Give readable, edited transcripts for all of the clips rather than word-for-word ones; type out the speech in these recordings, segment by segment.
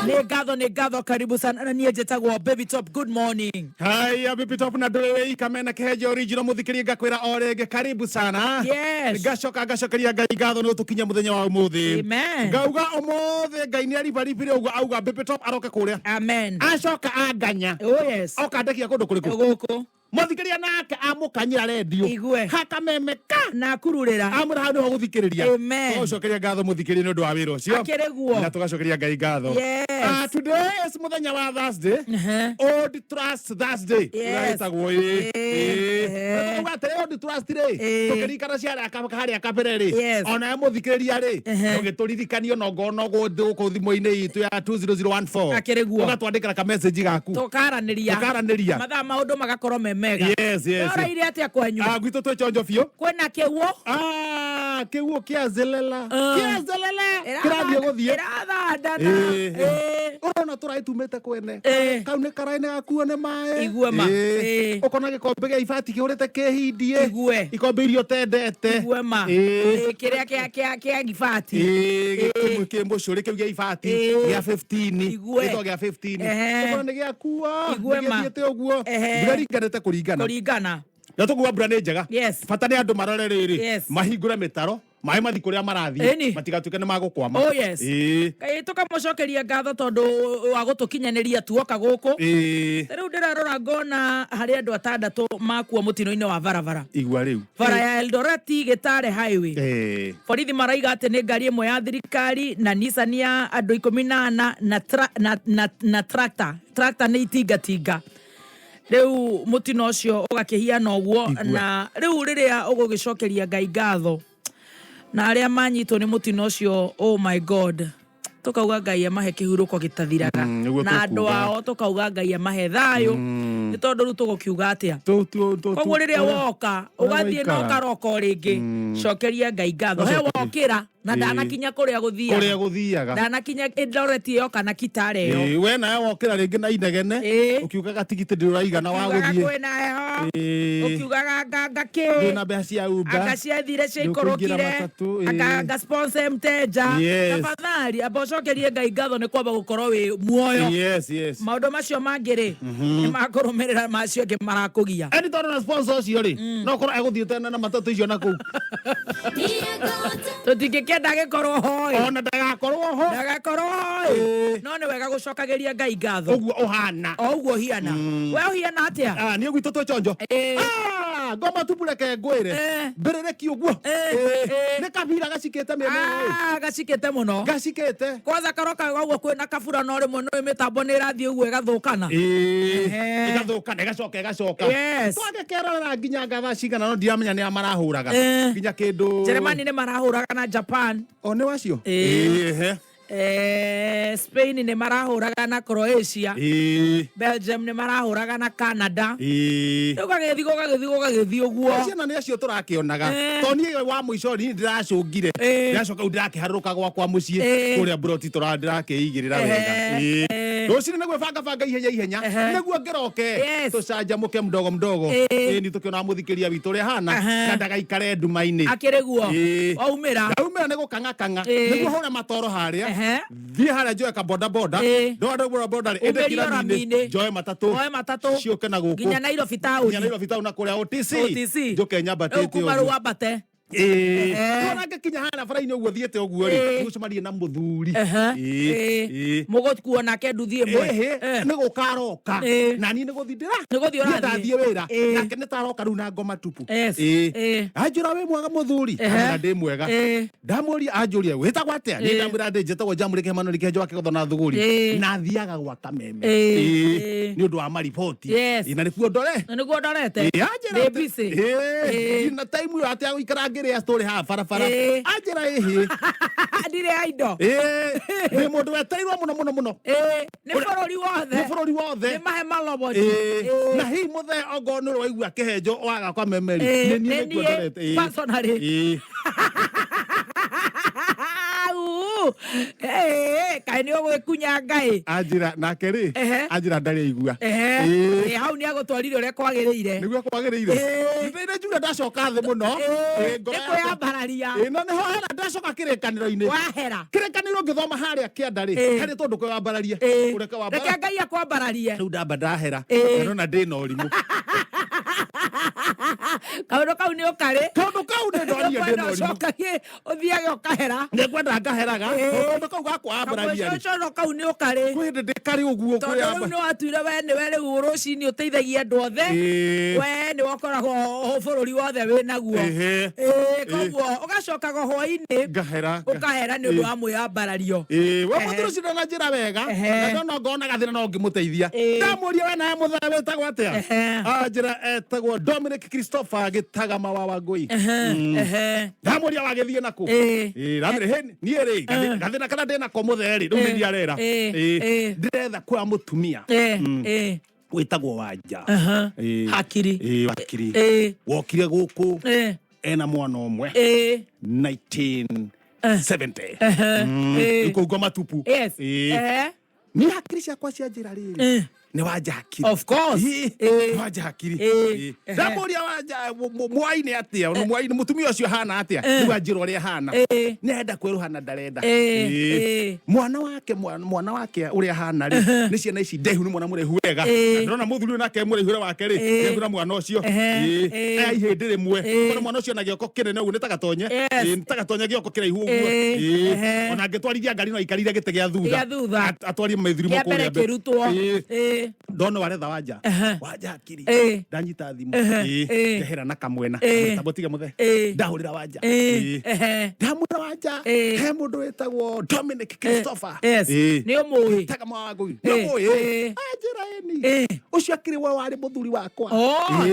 Nĩ ngatho, nĩ ngatho, karibu sana. Na niĩ njĩtagwo Baby Top. Good morning. Haya, Baby Top na ndũrĩ wĩ ikamena kĩhenjo original mũthikĩrie ngakwĩra o rĩngĩ karibu sana. Yes. Ngacoka ngacokeria Ngai ngatho nĩ ũtũkinyia mũthenya wa ũmũthĩ. Amen. Ngauga ũmũthĩ Ngai nĩ aribaribire ũguo auga Baby Top aroke kũrĩa. Amen. Acoka anganya. Oh yes. Oka ndekia kũndũ kũrĩkũ? Gũkũ. Mũthikĩria nake amũkanyĩra rendio. Igue. Hakameme ka. Na akururĩra. Amũra hau nĩho gũthikĩrĩria. Amen. Tũgacokeria ngatho mũthikĩria nĩ ũndũ wa wĩra ũcio. Akĩrĩ guo. Na tũgacokeria Ngai ngatho. Yes. Ah, today is mũthenya wa Thursday. Old Trust Thursday. Yes. Ũrĩa ĩtagwo ĩ. Ĩĩ. Ĩ. Na tũkauga atĩrĩ Old Trust rĩ. Ĩĩ. Tũkĩririkana cia harĩa kabere rĩ. Yes. Onawe mũthikĩrĩria rĩ. Ũgĩtũririkania ona ongorwo no gũkũ thimũ-inĩ itũ ya 20014. Akĩrĩ guo. Ũgatwandĩkĩra ka message gaku. Tũkaranĩria. Tũkaranĩria. Mathaa maũndũ magakorwo me mega. Yes. Ũraire atĩa kwanyu? Ah, gwitũ twĩ chonjo biũ. Kwĩna kĩguũ? Ah, kĩguũ kĩa zelela. Ah. Kĩa zelela. Kĩrathiĩ gũthiĩ. Ĩrathandana. Ĩĩ. Ĩĩ. Ũrona tũraĩ tumĩte kwene. Ĩĩ. Kau nĩ karaĩ nĩ gakuo nĩ maĩ. Igue ma. Ĩĩ. Ĩĩ. Ũkona gĩkombe gĩa ibati kĩhũrĩte kĩhindie. Igue. Ikombe iria ũtendete. Igue ma. Ĩĩ. Ĩĩ, kĩrĩa kĩa gibati. Ĩĩ, gĩkĩmwe kĩ mũcũrĩ kĩu gĩa ibati Ĩĩ. gĩa 15 Igue. gĩtagwo gĩa 15 Ehe. ũkona nĩ gĩakua Igue ma. gĩthiĩte ũguo Ehe. mbura ĩringanĩte kũringana Kũringana. na tũkuga mbura nĩ njega Yes. bata nĩ andũ marore rĩrĩ Yes. mahingũre mĩtaro maĩ mathiĩ kũrĩa marathiĩ Ĩni. matigatuĩke nĩ magũkwama Oh, yes. Ĩĩ. Ĩĩ, tũkamũcokeria ngatho tondũ wa gũtũkinyanĩria tuoka gũkũ. Ĩĩ. Ta rĩu ndĩrarora ngona harĩ andũ atandatũ makua mũtino-inĩ wa barabara. Igua rĩu. Bara ya Eldoret Gĩtare Highway. Ĩĩ. Borithi maraiga atĩ nĩ ngari ĩmwe ya thirikari na Nissan ya andũ ikũmi na ana na, tra, na, na, na tractor. Tractor nĩ itingatinga. Rĩu mũtino ũcio ũgakĩhiana ũguo Igua. na rĩu rĩrĩa ũgũgĩcokeria Ngai ngatho na arĩa manyitwo nĩ mũtino ũcio, oh my God, tũkauga Ngai amahe kĩhurũko gĩtathiraga. Nĩguo Na andũ tũkuga. ao tũkauga Ngai amahe thayũ. Nĩ tondũ rĩu tũgũkiuga atĩa? Koguo rĩrĩa woka ũrĩa ũgathiĩ na waikara. ũkaroka o rĩngĩ, cokeria Ngai ngatho. He Ũcokerie. wokĩra na ndanakinya kũrĩa Kũrĩa gũthiaga. gũthiaga. Ndanakinya Eldoret ĩyo kana Kitale ĩyo. Ĩĩ, we nawe wokĩra rĩngĩ na inegene Ĩĩ. ũkiugaga tigiti ndũraigana wa Ũkiugaga gũthiĩ. kwĩna heho. Ĩĩ. Ũkiugaga nganga Ndĩ kĩ. na mbeca cia Uber. Anga ciathire Ndũkũingĩra ciaikũrũkire. matatũ, ĩĩ. Anga anga sponsor mteja. Yes. Tafadhali amba ũcokerie Ngai ngatho nĩ kwamba gũkorwo wĩ muoyo. Yes. Maũndũ macio mangĩ rĩ nĩ makũrũmĩrĩra macio angĩ marakũgia. Eni tondũ na sponsor ũcio rĩ no korwo egũthiĩte na matatũ icio na kũu. Tũtingĩkĩenda agĩkorwo ho ĩ. Ona ndagakorwo ho. Ndagakorwo ho ĩ. Ĩĩ. No nĩ wega gũcokagĩria Ngai ngatho. Ũguo ũhana. O ũguo ũhiana. We ũhiana atĩa? Ah, niĩ gwitũ twĩ chonjo. Ĩĩ. Ah, ngoma tupu reke ngwĩre. Eh. Mbĩrĩrĩki ũguo. Eh, Ĩĩ. eh. Nĩ kabira gacikĩte mĩena ĩyo ĩ. Ah, gacikĩte mũno. Gacikĩte. Kwanza karoka ũguo kwĩna kabura no rĩmwe nĩ mĩtambo nĩ ĩrathiĩ ũguo ĩgathũkana. Ĩĩ. Ehe. Ĩgathũkana ĩgacoka ĩgacoka. Yes. Twagĩkerorera nginya ngatha cigana no ndiramenya nĩ a marahũraga. Eh. Nginya kĩndũ. Jeremani nĩ marahũraga na Japan. O nĩ wacio? Ĩĩ. Ĩĩ. Eh, Spain nĩ marahũraga na Croatia. Ĩĩ. Belgium nĩ marahũraga na Canada. Ĩĩ. Rĩu gagĩthiĩ gũgagĩthiĩ gũgagĩthiĩ ũguo. Ciana nĩ acio tũrakĩonaga. Eh. To niĩ wa mũico niĩ ndĩracũngire. Eh. Ndĩracoka rĩu ndĩrakĩharũrũka gwakwa mũciĩ Eh. kũrĩa mburoti tũra ndĩrakĩigĩrĩra Eh. wega. Ĩĩ. Eh. Rũcinĩ nĩguo banga banga ihenya ihenya Ehe. nĩguo ngĩroke Yes. tũcanjamũke mdogo mdogo. Ĩĩ. Ĩĩ nĩ tũkĩonaga mũthikĩria witũ ũrĩa ahana Ehe. na ndagaikare nduma-inĩ. Akĩrĩ guo. Ĩĩ. Waumĩra. Ndaumĩra nĩ gũkang'akang'a Ĩĩ. nĩguo hũre matoro harĩa Ehe. thiĩ harĩa njoe ka boda boda Ĩĩ. ndoa boda boda rĩ Umĩrie ĩndĩ rami-inĩ. rami-inĩ njoe matatũ Woe matatũ. ciũke na gũkũ Nginya Nairobi town. nginya Nairobi town na kũrĩa OTC OTC. njũke Rĩu nyambatĩte kuma rĩu wambate. Ĩĩ. Ehe. Ona ngĩkinya harĩa bara-inĩ ũguo thiĩte ũguo rĩ Ĩĩ. nĩgũcemania na mũthuri Ehe. Ĩĩ. Ĩĩ. Ĩĩ. Mũgũkuo nake nduthi ĩmwe. Ĩhĩ, Eh. nĩ gũka aroka Ĩĩ. na niĩ nĩ gũthiĩ ndĩra Nĩ gũthiĩ Niĩ ũrathiĩ. ndathiĩ wĩra Ĩĩ. nake nĩ taroka rĩu na ngoma tupu Yes. Ĩĩ. Ĩĩ. Anjĩra wĩ mwega mũthuri Ehe. Amwĩra ndĩ mwega Ĩĩ. Ndamũria anjũria wĩtagwo atĩa niĩ Ĩĩ. ndamwĩra ndĩ njĩtagwo Jamũrĩ Kĩhemano Kĩhenjo wa Kĩgotho na Thũgũri Ĩĩ. na thiaga gwa Kameme Ĩĩ. Ĩĩ. Ĩĩ. Nĩ ũndũ wa mariboti Yes. Ĩĩ, na nĩkuo ndore Na nĩguo ndorete. Ĩĩ, anjĩra Ndĩ atĩ- busy. Ĩĩ, Ĩĩ. na time ĩyo atĩ agũikara ngĩrĩa story haha barabara Ĩĩ. anjĩra ĩhĩ Ndirĩ ya indo. Ĩĩ, ndĩ mũndũ wetereirwo mũno mũno mũno Ĩĩ, nĩ bũrũri wothe. Nĩ bũrũri wothe. Nĩ mahe maloboti. Ĩĩ, na hihi mũthee ongorwo nĩ ũraigua kĩhenjo waga kwa memeri Ĩĩ, nĩ niĩ nĩ nĩkuo niĩ ndorete. Ĩĩ. personally. Ĩĩ. Au. Kaĩ nĩ ũgwĩkunya ngai. Anjĩra nake rĩ, anjĩra ndarĩ aigua. Ĩ, hau nĩ agũtwarire ũrĩa kwagĩrĩire. Nĩguo kwagĩrĩire. Nĩ njuga ndacoka thĩ mũno. Ĩ, Ngoro nĩ yakwa- kwĩyambararia. Ĩ, na nĩho hera ndacoka kĩrĩkanĩro-inĩ. Wahera. Kĩrĩkanĩro ngĩthoma harĩa kĩanda rĩ, harĩ tondũ kwĩyambararia. Ũreke wambara. Reke Ngai akwambararie. Rĩu ndamba ndahera. Ndona ndĩna ũrimũ. Kaũndũ kau nĩ ũkarĩ. Kaũndũ kau nĩ ndonire Nĩũkwenda ndĩna ũrimũ. ũcokagie ũthiage ũkahera. Nĩngwenda ngaheraga. Kaũndũ kau gakwambararia rĩ. Kamũcocoro kau nĩ ũkarĩ. Kwĩ hĩndĩ ndĩkarĩ ũguo Tondũ rĩu kwĩyamba. nĩ watuire we nĩwe rĩu rũcinĩ ũteithagia andũ othe. We nĩwe ũkoragwo bũrũri wothe wĩ naguo. Koguo ũgacokaga hwainĩ Ngahera. ũkahera nĩ ũndũ wa mwĩyambarario. Ĩĩ, we mũthuri ũcio na njĩra wega na ndona ngona gathĩna no ngĩmũteithia. Ndamũria we nawe mũthee wĩtagwo atĩa? Anjĩra etagwo Dominic Christopher Gĩtagama wa Wangũi. Ndamũria wagĩthiĩ nakũ? Ĩĩ, ndamwĩra, "Hĩ, niĩ rĩ gathĩna kana ndĩnako mũthee rĩ rĩu nĩ ndiarera. Ĩĩ, ndĩretha kwa mũtumia wĩtagwo Wanja. Ĩĩ. Hakiri. Ĩĩ, wakiri. Wokire gũkũ ena mwana ũmwe 1970. Rĩu kũu ngoma tupu. Yes. Niĩ hakiri ciakwa cia njĩra rĩrĩ nĩ Wanja hakiri. Of course. Nĩ Wanja hakiri. Ndamũria Wanja mwai nĩ atĩa, mwai mũtumia ũcio ahana atĩa, rĩu anjĩra ũrĩa ahana. Nĩ arenda kwerũha na ndarenda. Mwana wake mwana wake ũrĩa ahana rĩ, nĩ ciana ici ndaihu, nĩ mwana mũraihu wega. Na ndĩrona mũthuri ũyũ nake mũraihu ũrĩa wake rĩ, nĩ na mwana ũcio. Aya ihĩndĩ rĩmwe. Ona mwana ũcio na gĩoko kĩnene ũguo nĩ ta gatonye. Nĩ ta gatonye gĩoko kĩraihu ũguo. Ona angĩtwarithia ngari no aikarire gĩtĩ gĩa thutha. Gĩa thutha. Atwarie mĩthirimo Kĩa mbere kũrĩa mbere. kĩrutwo. Ndona waretha Wanja. Wanja hakiri. Ndanyita thimũ. Ndehera na kamwena. Kamwĩtambũ tiga mũthee. Ndahũrĩra Wanja. Ndamwĩra Wanja he mũndũ wĩtagwo Dominic Christopher. Yes. Nĩ ũmũĩ. Taga mawangũi. Nĩ ũmũĩ. Anjĩra ĩni. Ũcio akĩrĩ we warĩ mũthuri wakwa. Oh.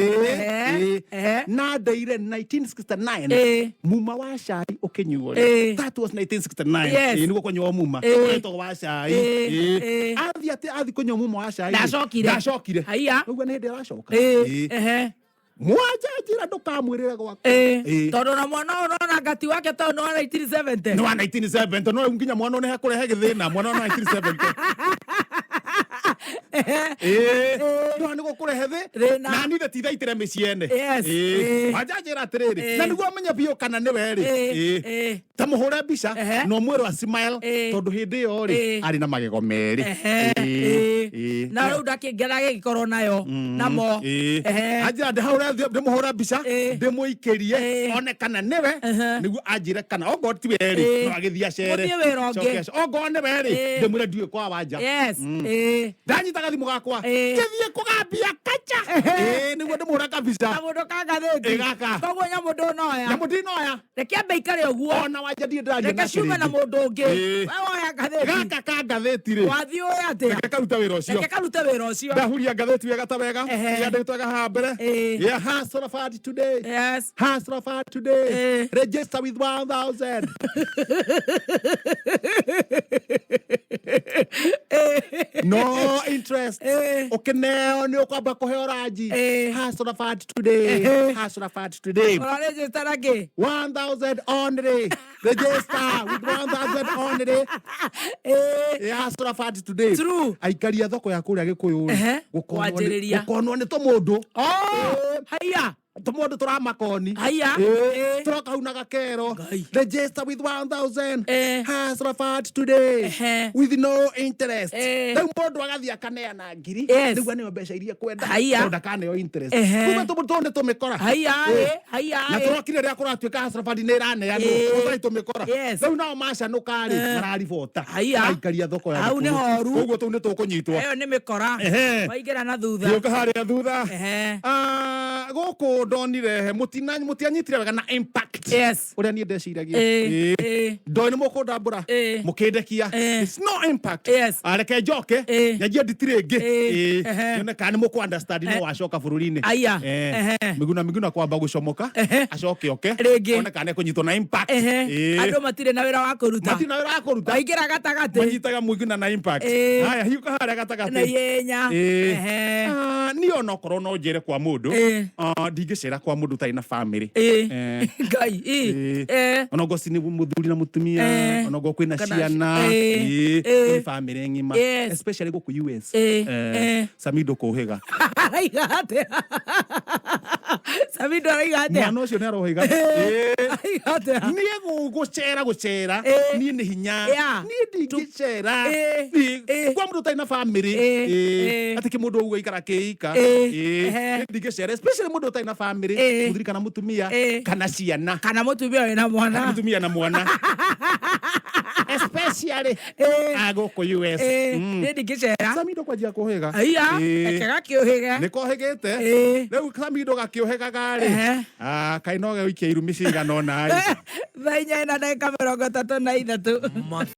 Na ndeire 1969 muma wa cai ũkĩnyuo rĩ. That was 1969. Yes. Nĩguo kũnyuo muma. Wetagwo wa cai. Athiĩ atĩ athiĩ kũnyua muma wa cai rĩ, Ndacokire. Ndacokire. Haiya. Ũguo nĩ hĩndĩ aracoka. Mwanja njĩra ndũkamwĩrĩre gwakwa. Tondũ na mwana ũyũ ũrona ngati wake tondũ nĩ wa 1970. Nĩ wa 1970 no rĩu nginya mwana ũyũ nĩ hekũrehe gĩthĩna mwana ũyũ nĩ wa 1970. No nĩ gũkũrehe thĩ Thĩna. Na niĩ tithaitĩre mĩciĩ ene. Yes. Wanja njĩra atĩrĩrĩ, na nĩguo amenye biũ kana nĩwe rĩ, ta mũhũre mbica na ũmwĩrwo a smile tondũ hĩndĩ ĩyo rĩ arĩ na magego merĩ. Na rĩu ndakĩngera gĩgĩkorwo nayo namo. Anjĩra ndĩhũre ndĩmũhũre mbica ndĩmũikĩrie one kana nĩwe nĩguo anjĩre kana ongorwo ti we rĩ no agĩthiĩ acere. Mũthiĩ wĩra ũngĩ. Coke ongorwo nĩwe rĩ ndĩmwĩre ndiũĩ kwa Wanja. Yes. Ndanyita gathimũ gakwa ngĩthiĩ kũgambia kacha. Nĩguo ndĩmũhũra kabica. Kamũndũ ka ngathĩti. Ĩ, gaka. Koguo nyamũ ndũnoya. Nyamũ ndinoya. Reke ambe ikare ũguo. Ona Wanja ndirĩ ndĩraria Reke nake ciume na rĩngĩ. mũndũ ũngĩ. We woya ngathĩti. Gaka ka ngathĩti rĩ, Wathiĩ ũĩ atĩa? Reke karuta wĩra ũcio. Reke karute wĩra ũcio. Ndahuria ngathĩti wega ta wega. Yandĩkĩtwo wega haha mbere. Yeah, Hustler Fund today. Yes. Hustler Fund today. Register with 1000. No interest. Ũkĩneo nĩ ũkwamba kũheo ranji. Hustler Fund today. Hustler Fund today. Ũrarĩnjĩta na kĩ? 1000 only. Register with 1000 only. Yeah, Hustler Fund today. True. Aikari a thoko ya kũrĩa Gĩkũyũ rĩ, Kwanjĩrĩria. gũkonwo nĩ tũmũndũ. Oh, haiya. Tũmũndũ tũramakoni. Haiya. Tũroka hau na gakero. Ngai. Register with 1000. Hustler Fund today. With no interest. Rĩu mũndũ agathiĩ akaneana ngiri. Yes. Nĩguo aneo mbeca iria ekwenda. Haiya. Tondũ ndakaneo interest. Ehe. Kumbe tũmũndũ tũũ nĩ tũmĩkora. Haiya, haiya, Na tũrokire rĩrĩa kũratuĩka Hustler Fund nĩ ĩraneanwo. Gũtarĩ tũmĩkora. Yes. Rĩu nao macanũka rĩ, mararibota. Haiya. Aikaria thoko ya Hau nĩ Gĩkũyũ. horu. Koguo tũu nĩ tũkũnyitwo. Ĩyo nĩ mĩkora. Waingĩra na thutha. Gĩũka harĩa thutha. Gũkũ ndonire mũtianyitire wega na impact. Yes. Ũrĩa niĩ ndeciragia. Ndoĩ nĩ mũkũndambũra. Mũkĩndekia. It's no impact. Yes. Reke njoke. Nyanjie nditi rĩngĩ. Nyone kana nĩ mũkũ understand no wacoka bũrũri-inĩ. Aya. Miguna Miguna kwamba gũcomoka. Acoke oke. Rĩngĩ. One kana nĩekũnyitwo na impact. Andũ matirĩ na wĩra wa kũruta. Matirĩ na wĩra wa kũruta. Waingĩra gatagatĩ. Manyitaga Miguna na impact. Haya, hiũka harĩa gatagatĩ. Na ihenya. Niĩ onokorwo no njere kwa mũndũ, ndingĩcera kwa mũndũ ũtarĩ na family. Ngai. Onokorwo ci nĩ mũthuri na mũtumia, onokorwo kwĩna ciana, nĩ family ng'ima, especially gũkũ US. Samido kũhĩga. Araiga atĩa? Samido araiga atĩa? Mwana ũcio nĩ arohĩga. Araiga atĩa? Niĩ gũcera gũcera niĩ nĩ hinya, niĩ ndingĩcera kwa mũndũ ũtarĩ na family, atĩ kĩ mũndũ ũguo aikara kĩika. Niĩ ndingĩcera, especially mũndũ ũtarĩ na family, mũthuri kana mũtumia, kana ciana, kana mũtumia wĩna mwana. Mũtumia na mwana, especially gũkũ US. Niĩ ndingĩcera. Samido kwanjia kũhĩga. Aiya, reke gakĩũhĩge. Nĩ kohĩgĩte. Rĩu Samido gakĩũhĩgaga rĩ, kaĩ no gagũikia irumi cigana ũna rĩ. Thaa 4 na ndagĩka 33.